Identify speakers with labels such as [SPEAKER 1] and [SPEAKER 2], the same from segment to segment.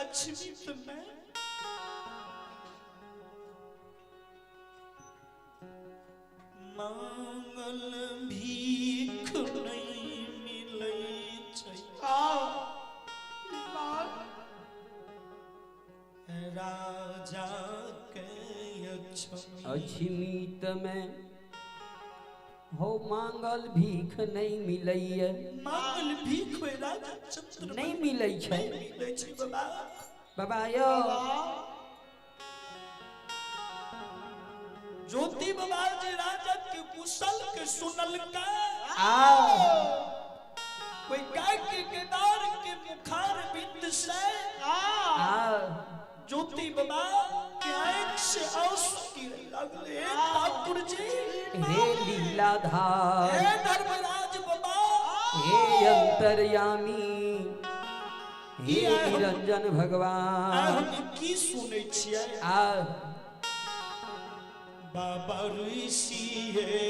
[SPEAKER 1] अछमित में मांगल भीख नहीं मिलै छै। राजा के
[SPEAKER 2] अछमित में हो मांगल भीख नहीं मिलैया।
[SPEAKER 1] मांगल भीख होय राजा चंद्र
[SPEAKER 2] नहीं मिलै छै।
[SPEAKER 1] नहीं मिलै छै बाबा।
[SPEAKER 2] बाबा यो
[SPEAKER 1] ज्योति बाबा जी राजा के कुशल के सुनल का
[SPEAKER 2] आ
[SPEAKER 1] कोई गाय के केदार के मुखार बिंद से
[SPEAKER 2] आ
[SPEAKER 1] ज्योति बाबा के आंख से आंसू गिरे लगले। ठाकुर जी
[SPEAKER 2] हे लीलाधार,
[SPEAKER 1] हे धर्मराज बाबा,
[SPEAKER 2] हे अंतर्यामी, हे निरंजन भगवान।
[SPEAKER 1] हम की सुनै छियै?
[SPEAKER 2] आ
[SPEAKER 1] बाबा ऋषि हे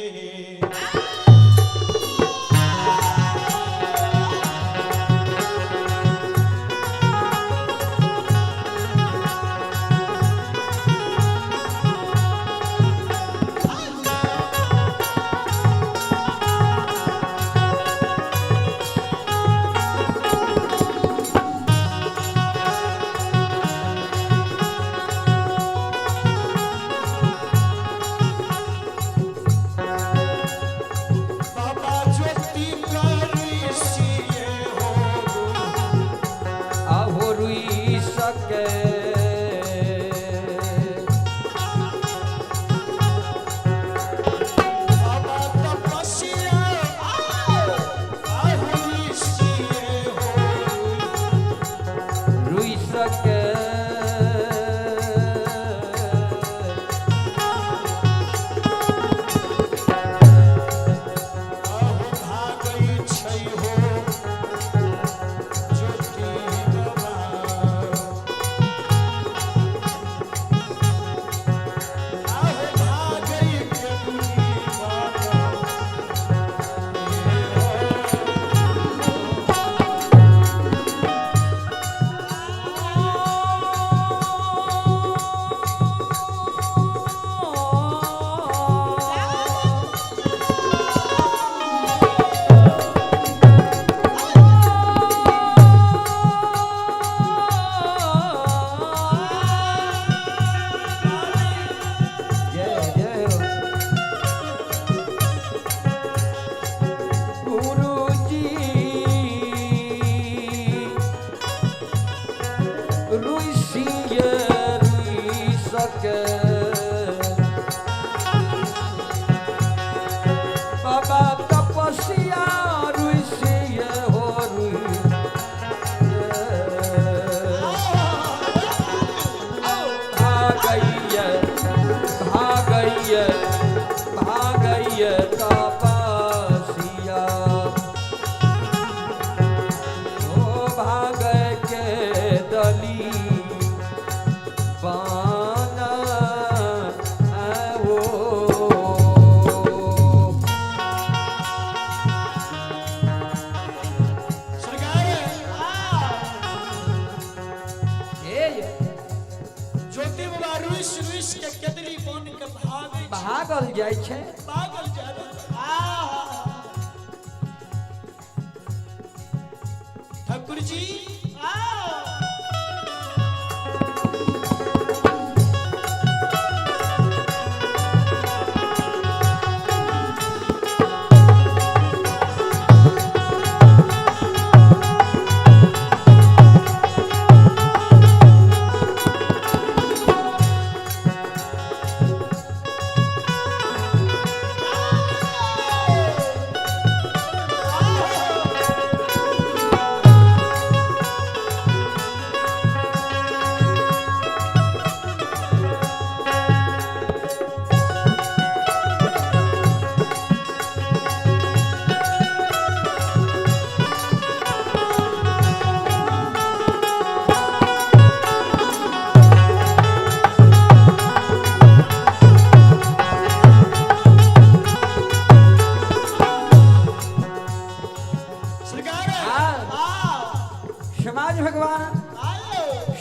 [SPEAKER 1] बाबा ज्योति का ऋषि हो
[SPEAKER 2] आहो रुई सके
[SPEAKER 1] बाबा तपस्या आहो ऋषि हो
[SPEAKER 2] रुई सके।
[SPEAKER 1] आहो भागै छै हो ज्योति बाबा। आहो भागै केतुनी बाबा।
[SPEAKER 2] जय जय हो गुरुजी। रुसिय रुई सके बाबा तपस्या रुसिय हो रुई भागैय भागैय भागैय तपस्या ओ भागै के दली बाना ओ।
[SPEAKER 1] सरकार
[SPEAKER 2] हे
[SPEAKER 1] ज्योति बाबा रुस रुस के केदली बन के भागै छै।
[SPEAKER 2] भागल जाइ छै।
[SPEAKER 1] भागल जा रहल। ठाकुर जी
[SPEAKER 2] आ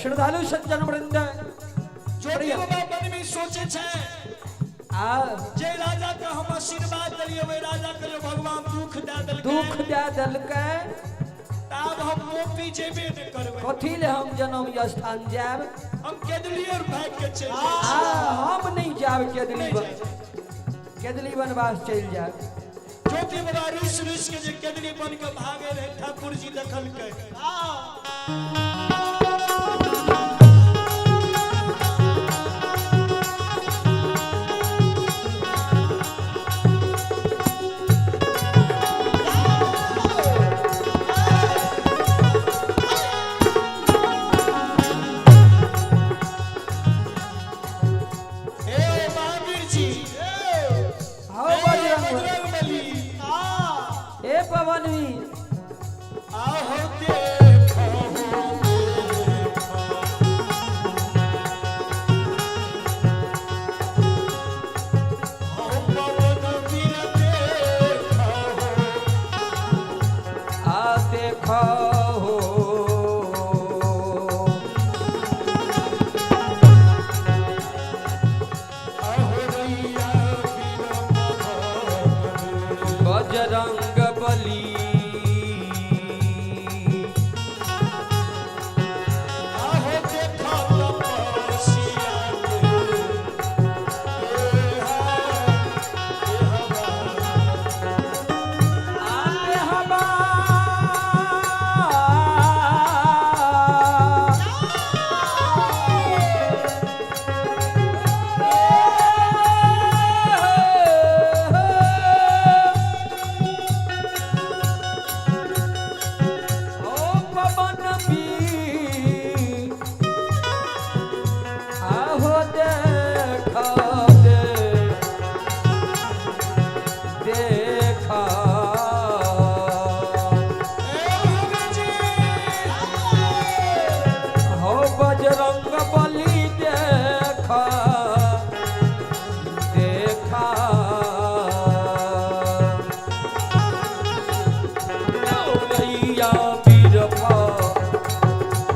[SPEAKER 2] श्रद्धालु सज्जन वृंद
[SPEAKER 1] ज्योति बाबा मन में सोचे छे
[SPEAKER 2] आ
[SPEAKER 1] जे राजा के हम आशीर्वाद दिलिए वही राजा के जो भगवान दुख दे देलकै।
[SPEAKER 2] दुख दे देलकै।
[SPEAKER 1] तब हम मोपी जेबे ने करबै।
[SPEAKER 2] कथी ले हम जनम स्थान जायब?
[SPEAKER 1] हम केदली और भाग के चलि
[SPEAKER 2] आ हम नहीं जायब केदली वन, केदली वनवास चलि जायब।
[SPEAKER 1] ज्योति बाबा रुस रुस के जे केदली बन के भागे रहे ठाकुर जी देखलकै।
[SPEAKER 2] बजरंग बली
[SPEAKER 1] आहो देखो तपस्या के
[SPEAKER 2] आते हवा ओ पवन वीर आहो देखा दे देखा हो बजरंग बली देखा देखा गौरैया वीर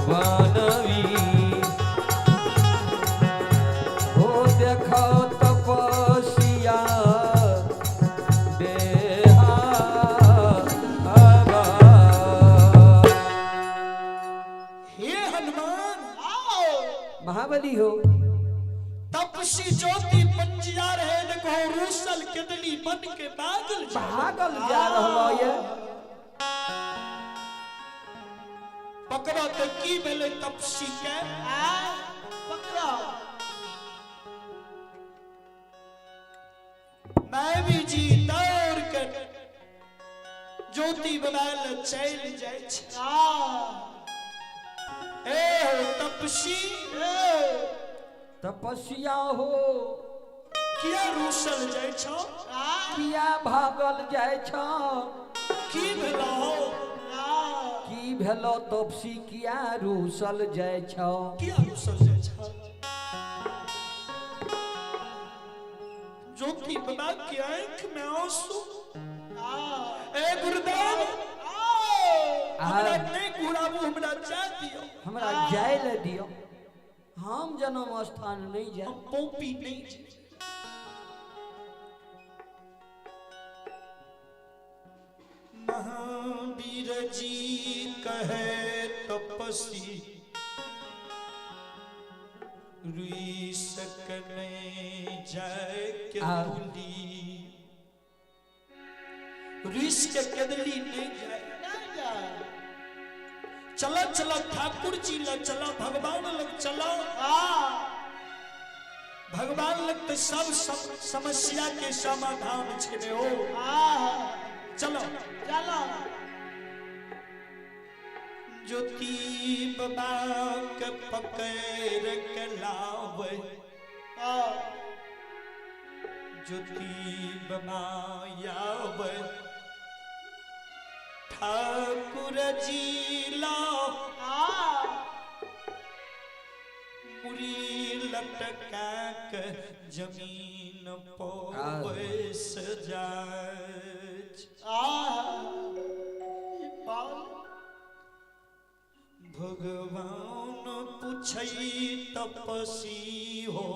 [SPEAKER 2] वानवी हो देखो तपस्या देहा हवा।
[SPEAKER 1] हे हनुमान
[SPEAKER 2] महाबली हो
[SPEAKER 1] तपसी ज्योति पंजिया रहे देखो रूसल केदली बन के बादल
[SPEAKER 2] भागल जा रहल ये।
[SPEAKER 1] पकड़ो तो की भेलै तपसी के? मैं भी जी दौड़ के ज्योति बनाए चलि जाइ छै। ए हो तपसी
[SPEAKER 2] तपस्या हो
[SPEAKER 1] किया रूसल जाइ छौ?
[SPEAKER 2] किया भागल जाइ छौ?
[SPEAKER 1] की भेलौ?
[SPEAKER 2] की भेलौ तपसी किया रूसल जाइ छौ?
[SPEAKER 1] किया रूसल जाइ छौ? ज्योति बाबा के आंख में आंसू। ए गुरुदेव हमरा नहीं घुराबू, हमरा जाय दियौ।
[SPEAKER 2] हमरा जाय ले दियौ, हम जन्म स्थान नहीं जाय,
[SPEAKER 1] हम पोपी नहीं जाय। महावीर जी कहे तपसी रुई सकने जाय के तुली, रुइस के केदली नहीं जाए। चला चला ठाकुर जी लग चला, भगवान लग चला। भगवान लग तो सब समस्या के समाधान छे हो। चलो
[SPEAKER 3] चलो
[SPEAKER 1] ज्योति बाबा के पकड़ के लावे, ज्योति बाबा आवे ठाकुर जी लाओ, मुरी लटका के जमीन पर बैस जाए। भगवान पूछई तपसी हो,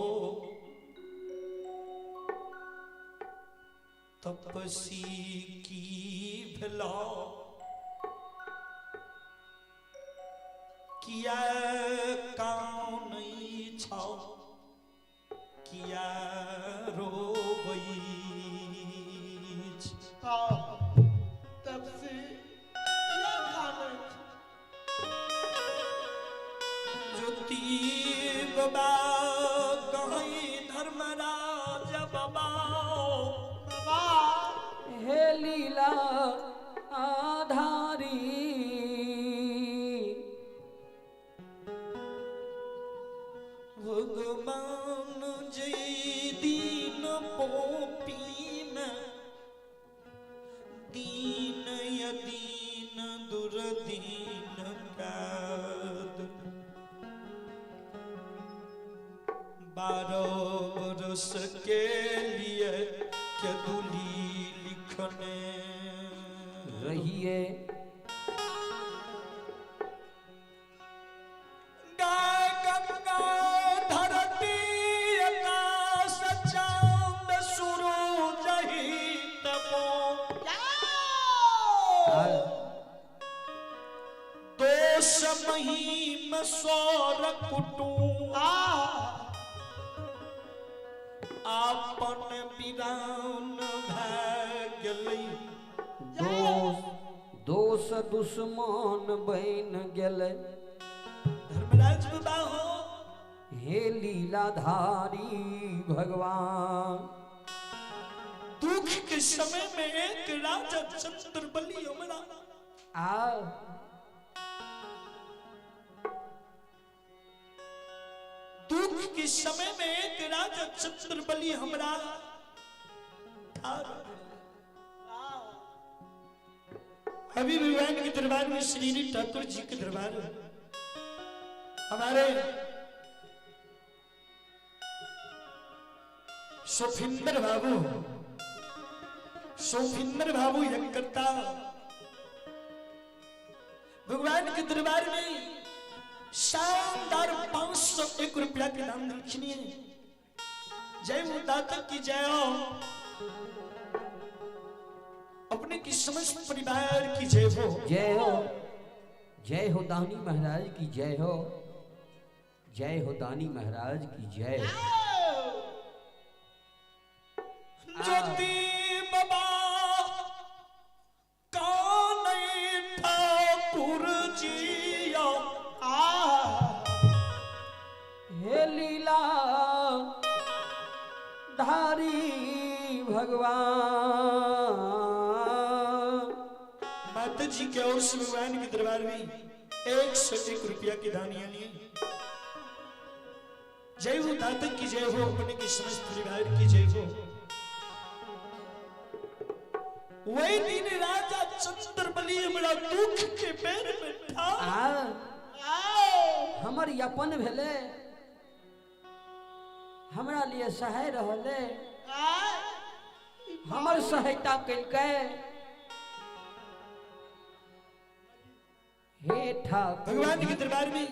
[SPEAKER 1] तपसी की भेला, किया कानै छौ, किया रोबै छौ?
[SPEAKER 3] तपसी किया कानै?
[SPEAKER 1] ज्योति बाबा कहीं धर्मराज बाबा,
[SPEAKER 3] बाबा
[SPEAKER 2] हे लीला आधारी,
[SPEAKER 1] भगवान जय दीन पोपीन दीन यदीन दुर्दीन काद। 12 बरस के लिए केदुली लिखने
[SPEAKER 2] रहिए।
[SPEAKER 1] गाय गंगा धरती आकाश चांद सूरज ही तपो, दोष महिम सौर कुटुम आपन विरान भए गेलै।
[SPEAKER 2] दोष दोष दुश्मन बन गेलै।
[SPEAKER 1] धर्मराज बाबा हो,
[SPEAKER 2] हे लीलाधारी भगवान,
[SPEAKER 1] दुख के समय में एक राजा चंद्रबली हमरा
[SPEAKER 2] आ
[SPEAKER 1] दुख के समय में एक राजा चंद्रबली हमरा ठार। अभी भगवान के दरबार में, श्री ठाकुर जी के दरबार में हमारे सोफिंदर बाबू, सोफिंदर बाबू यज्ञकर्ता भगवान के दरबार में शानदार 501 रुपया के दान दक्षिणी है। जय हो दाता की जय हो, अपने की समस्त परिवार की जय हो।
[SPEAKER 2] जय हो, जय हो दानी महाराज की जय हो, जय हो दानी महाराज की जय हो।
[SPEAKER 1] ज्योति बाबा कान ठाकुर जी
[SPEAKER 3] आ
[SPEAKER 2] हे लीला धारी भगवान,
[SPEAKER 1] माता जी के और से भगवान के दरबार में 101 रुपया की दानियां लिए। जय हो दाता की जय हो, अपने की समस्त परिवार की जय हो। वही दिन राजा चंद्रबली हमरा दुख के बेर में था।
[SPEAKER 2] आ हमर अपन भेले, हमरा लिए सहाय रहले, हमर सहायता कलकै। हे ठाकुर,
[SPEAKER 1] भगवान के दरबार में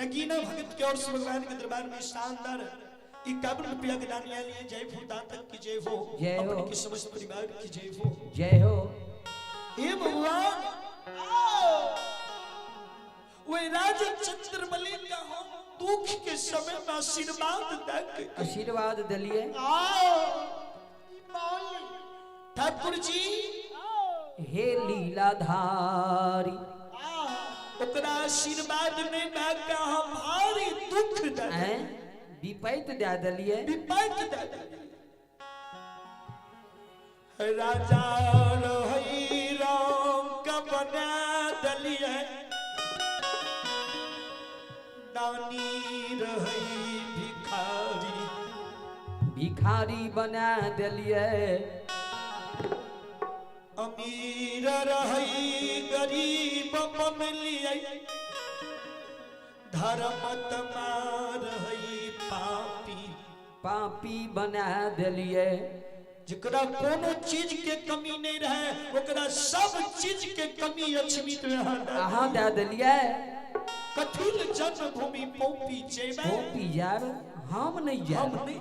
[SPEAKER 1] नगीना भगत के और से भगवान के दरबार में शानदार 51 रुपया के दान लिए। जय हो दाता की जय हो,
[SPEAKER 2] जय हो।
[SPEAKER 1] अपने की समस्त परिवार की जय हो।
[SPEAKER 2] जय हो।
[SPEAKER 1] हे भगवान, वे राजा चंद्रबली का हम दुख के समय में आशीर्वाद दे,
[SPEAKER 2] आशीर्वाद दिलिए।
[SPEAKER 1] ठाकुर जी,
[SPEAKER 2] हे लीलाधारी,
[SPEAKER 1] ओकरा आशीर्वाद नहीं दे के हम भारी दुख दे,
[SPEAKER 2] हैं विपैत दे दिलिए,
[SPEAKER 1] विपैत दे देलिए। राजा रहई राम का बना दलिए, दानी रहई भिखारी,
[SPEAKER 2] भिखारी बना दिलिए,
[SPEAKER 1] अमीर रहई गरीब बनलिए, धर्म तमा रहई पापी,
[SPEAKER 2] पापी बना दिलिए।
[SPEAKER 1] जकरा कोनो चीज के कमी नहीं रहे ओकरा सब चीज के कमी लक्ष्मी तो यहाँ
[SPEAKER 2] अहाँ दे दिलिए।
[SPEAKER 1] कथिल जन्मभूमि पौपी जेबै?
[SPEAKER 2] पौपी जायब, हम नहीं
[SPEAKER 1] हम
[SPEAKER 2] जायब।
[SPEAKER 1] नहीं।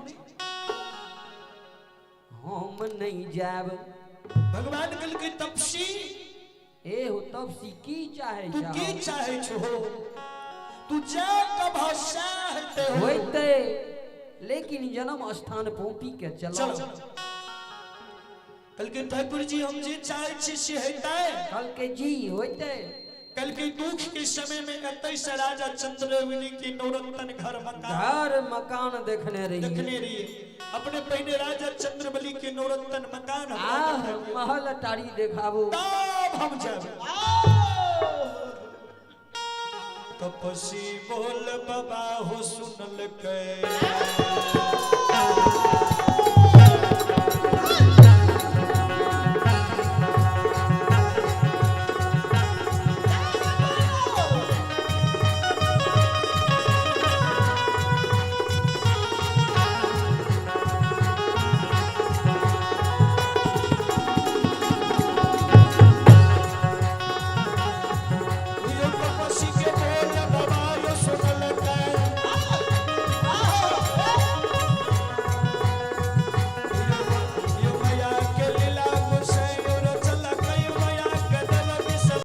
[SPEAKER 2] हम नहीं जायब।
[SPEAKER 1] भगवान कहलकै, तपसी,
[SPEAKER 2] ए हो तपसी, की चाहे
[SPEAKER 1] तू
[SPEAKER 2] छह?
[SPEAKER 1] की चाहे छहो? तू जे कभो चाहते हो
[SPEAKER 2] होइते, लेकिन जन्म स्थान पौपी के चलो।
[SPEAKER 1] चलो। कहलकै, ठाकुर जी, हम जे चाहे छी से हेतै?
[SPEAKER 2] कहलकै, जी होइते।
[SPEAKER 1] कहलकै, दुख के समय में एतै से राजा चंद्रवली के नौरतन घर मकान
[SPEAKER 2] घर मकान देखने रहिए।
[SPEAKER 1] देखने रहिए अपने पहिने राजा चंद्रबली के नौरतन मकान हमरा
[SPEAKER 2] आह
[SPEAKER 1] देखाबू।
[SPEAKER 2] महल अटारी देखाबू।
[SPEAKER 1] तब हम जाब। तपसी बोल बाबा हो सुनल के।